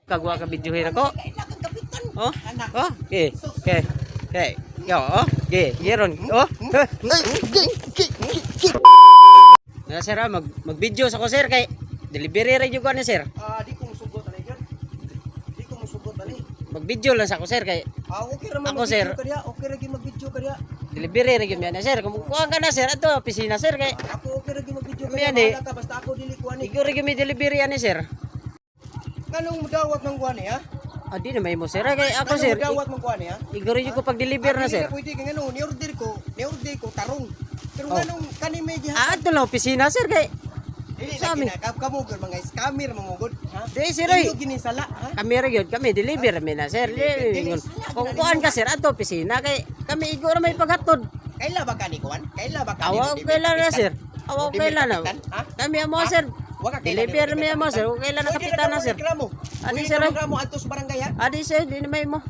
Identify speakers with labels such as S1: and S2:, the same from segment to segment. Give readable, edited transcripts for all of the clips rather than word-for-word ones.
S1: Kagwa ka videohin ako.
S2: Kailangan kapitan.
S1: Oh.
S2: Anak.
S1: Oh, okay. Okay. Okay. Yo, oh. Okay, yeron. Oh. Na sir, ah, mag-video sa ko, sir, kay delivery ra jud ko ani, sir.
S2: Ah, di ko musugot ani gyud. Di ko musugot ani.
S1: Mag-video lang sa ko, sir, kay
S2: Ah, okay ra man
S1: Ako, sir.
S2: mag-video ka diha. Okay ra gyud mag-video ka diha.
S1: delivery ra gyud mi ani, sir. Kung kuha ka na, sir, ato opisina, sir, kay
S2: Ako okay ra gyud mag-video ka
S1: Kami
S2: diha.
S1: ani.
S2: Bahala ka basta ako dili ko ani.
S1: Igo ra gyud mi delivery ani, sir.
S2: Nganong mudawat man ko ani ha?
S1: Ah, di na may mo, sir, ah, kay ako,
S2: Nganong
S1: sir.
S2: mudawat man ko ani ha?
S1: Igo ra jud ko pag-deliver na,
S2: Ah, dili
S1: sir.
S2: na pwede kay ngano ni-order ko tarong. Pero
S1: Oh.
S2: nganong kani may gihatag.
S1: Ah, ato lang opisina, sir, kay
S2: Dili
S1: sa
S2: na
S1: amin.
S2: kina kamo gyud mga scammer mamugod ha.
S1: Di sir ay.
S2: Inyo ginisala ha?
S1: Kami ra gyud, kami deliver mi na, sir.
S2: Dili,
S1: Ingon.
S2: sala,
S1: Kung
S2: ginani
S1: kuan
S2: mo.
S1: ka, sir, ato opisina kay kami igo ra may paghatod.
S2: Kaila ba kani kuan? Kaila ba kani?
S1: Awa
S2: Rodimir
S1: kaila na,
S2: Kapitan?
S1: sir. Awa
S2: Rodimir
S1: kaila na.
S2: Kapitan, ha?
S1: Kami amo,
S2: Ha?
S1: sir.
S2: Wa ka kaila ni
S1: Deliver
S2: Rodimir
S1: mi amo,
S2: Kapitan?
S1: sir. Wa kaila na
S2: Pwede
S1: kapitan
S2: ka
S1: na, sir.
S2: reklamo.
S1: Ani,
S2: Pwede
S1: sir,
S2: ka
S1: ay?
S2: reklamo adto sa barangay ha.
S1: Adi, sir, di na may mo.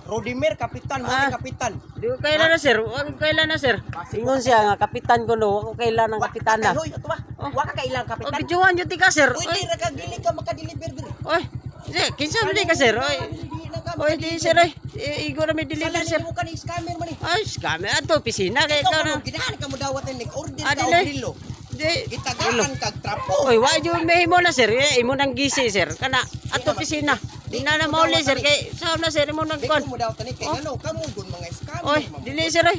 S2: Rodimir Kapitan, mo
S1: Ah.
S2: ni kapitan.
S1: Di ko kaila na, sir. Wa ko kaila na, sir. Ingon siya nga kapitan ko no, wa ko kaila ng
S2: Wa ka
S1: kapitan na.
S2: Hoy, ato ba?
S1: Oh.
S2: Wa ka kailang
S1: O
S2: kapitan.
S1: videohan jud ti ka, sir.
S2: Pwede
S1: Oy,
S2: ra ka dili ka makadeliver diri.
S1: oy. Sir, kinsa man di ka, sir? Oy.
S2: Dili na ka
S1: Oy, di, sir, oy. Igo ra may deliver,
S2: Sala
S1: sir.
S2: nimo ka ni scammer man ni.
S1: Ay, scammer ato opisina kay
S2: Ikaw
S1: ikaw na.
S2: mo ginahan ka mo dawat ni order
S1: Ah,
S2: ka
S1: dili.
S2: og grilo.
S1: Di.
S2: Gitagaan kag trapo.
S1: Oy, wa jud may mo na, sir. Eh, imo nang gisi, sir. Kana ato opisina. Di na na mauli, sir, kay sa na, sir, imo nang
S2: Di
S1: kon.
S2: ko mo dawat ni kay
S1: Oh.
S2: ngano kamo gud mga scammer.
S1: Oy,
S2: man.
S1: dili, sir, oy.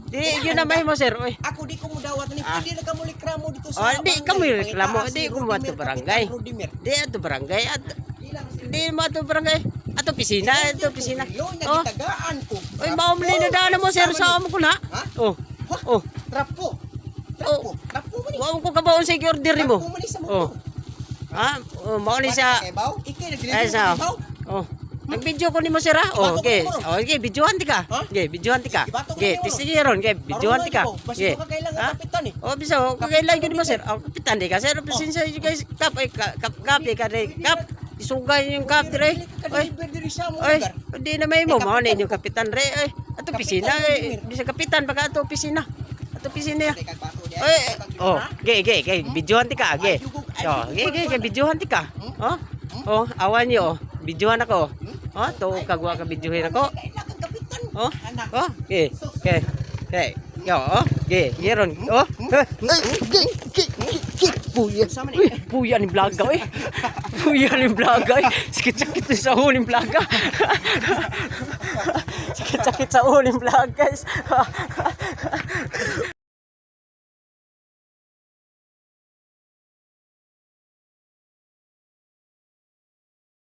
S1: Di gyud na mahimo, sir. Oy.
S2: Ako di ko mo dawat ni
S1: Ah.
S2: pwede ra ka mo reklamo dito sa
S1: Oh, di ka mo
S2: barangay.
S1: reklamo.
S2: Pangitaa
S1: Di
S2: si
S1: ko mo ato
S2: Rodimir
S1: barangay.
S2: Kapitan Rodimir.
S1: Di ato barangay at
S2: Ilang si
S1: di mo ato barangay. Ato opisina, ato opisina.
S2: Grilo niya
S1: Oh.
S2: gitagaan ko.
S1: Oy, maumli na daan mo, sir, sa amo ko na.
S2: Ha?
S1: Oh.
S2: Ha?
S1: Oh.
S2: Trapo. Trapo. Trapo man ni.
S1: Wa ko kabaon sa order nimo.
S2: Trapo man ni sa
S1: Oh.
S2: motor.
S1: Ha? Oh, mauli siya.
S2: Kay baw, ikay nagdeliver
S1: Ay sa.
S2: kay baw.
S1: Oh. Nag-video ko nimo, sir, ha? Oh,
S2: Ibato ko
S1: okay.
S2: nimo, ro.
S1: Oh, okay, videohan ti ka.
S2: Ha?
S1: Okay, videohan ti ka.
S2: Ibato ko
S1: Okay,
S2: nimo, ro.
S1: tisigi ron, okay, videohan ti ka.
S2: Marunong ko. Basta
S1: Okay.
S2: ka kailangan
S1: Ha?
S2: kapitan eh.
S1: Oh, bisa oh, kailan gyud mo, sir. Oh, kapitan di ka, sir. Pasensya you guys. Kap ay kap kap di ka re. Kap. Isugay yung kap dire.
S2: Dili ka
S1: Oy.
S2: deliver diri sa mo
S1: Oy,
S2: lugar.
S1: di na may mo
S2: Eh,
S1: mao na
S2: kapitan
S1: inyong kapitan re. Oy, ato
S2: Kapitan
S1: opisina
S2: ko,
S1: eh.
S2: Jimir.
S1: Bisa kapitan baka ato opisina. Ato opisina ya.
S2: Dili kag bato di ay.
S1: Oy,
S2: Kag-
S1: oh,
S2: Ha?
S1: ge ge ge, videohan ti ka, ge.
S2: Ay, yugog, ay,
S1: Oh,
S2: yugog,
S1: ge ge ge,
S2: kuwan.
S1: videohan ti ka.
S2: Hmm?
S1: Oh. Oh, awan niyo oh. Videohan ako.
S2: Hmm?
S1: Oh, to kagwa ka videohin ako.
S2: Kailangan kapitan.
S1: Oh.
S2: Anak.
S1: Oh, ge. Ge. Ge. Yo, oh, ge, yeron. Oh. Puya.
S2: Sa man
S1: Uy,
S2: eh.
S1: puya ni blaga eh. Puya ni blaga eh. Sakit-sakit sa ulo ni blaga. Sakit-sakit sa ulo ni blaga, guys.